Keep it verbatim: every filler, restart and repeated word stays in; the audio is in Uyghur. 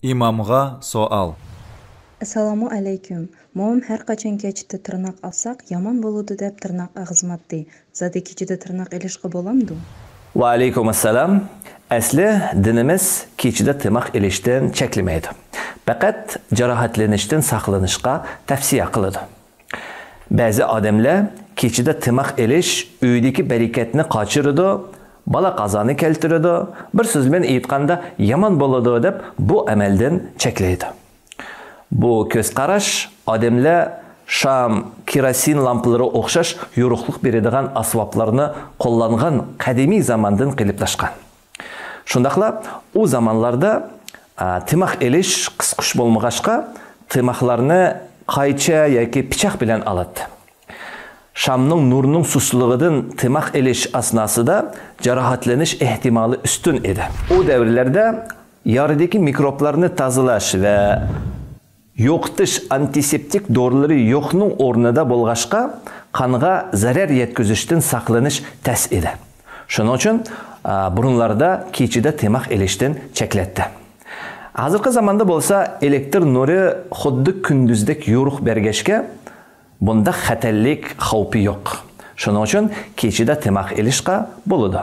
ئىمامغا سوئال. ئەسسالامۇ ئەلەيكۇم. مومام ھەر قاچان كەچتە تىرناق ئالساق يامان بولىدۇ دەپ تىرناق ئەغزىماتتى. زادى كېچىدە تىرناق ئېلىشقا بولامدۇ؟ ۋەئەلەيكۇم ئەسسالام. ئەسلى دىنىمىز كېچىدە تىماق ئېلىشتىن چەكلىمەيدۇ. پەقەت جاراھەتلىنىشتىن ساقلىنىشقا تەۋسىيە قىلىدۇ. بەزى ئادەملەر كېچىدە تىماق ئېلىش ئۆيدىكى بەرىكەتنى قاچۇرىدۇ، بالا قازانى كەلتۈرىدۇ، بىر سۆز بىلەن ئېيتقاندا يامان بولىدۇ دەپ بۇ ئەمەلدىن چەكلەيدۇ. بۇ كۆز قاراش ئادەملەر شام، كېراسىن لامپىلىرى ئوخشاش يورۇقلۇق بېرىدىغان ئاسۋابلارنى قوللانغان قەدىمىي زاماندىن قېلىپلاشقان. شۇنداقلا ئۇ زامانلاردا ئا، تىماق ئېلىش قىسقۇچ بولمىغاچقا، تىماقلارنى قايچا ياكى پىچاق بىلەن ئالاتتى. شامنىڭ نۇرىنىڭ سۇسلۇقىدىن تىماق ئېلىش ئاسناسىدا جاراھەتلىنىش ئېھتىمالى ئۈستۈن ئىدى. ئۇ دەۋرلەردە يارىدىكى مىكروبلارنى تازىلاش ۋە يوقىتىش ئانتىسېپتىك دورىلىرى يوقنىڭ ئورنىدا بولغاچقا، قانغا زەرەر يەتكۈزۈشتىن ساقلىنىش تەس ئىدى. شۇنىڭ ئۈچۈن، ئا، بۇرۇنلاردا كېچىدە تىماق ئېلىشتىن چەكلەتتى. ھازىرقى زاماندا بولسا ئېلېكتر نۇرى خۇددى كۈندۈزدەك يورۇق بەرگەچكە، بۇنداق خەتەرلىك خەۋپى يوق. شۇنىڭ ئۈچۈن كېچىدە تىماق ئېلىشقا بولىدۇ.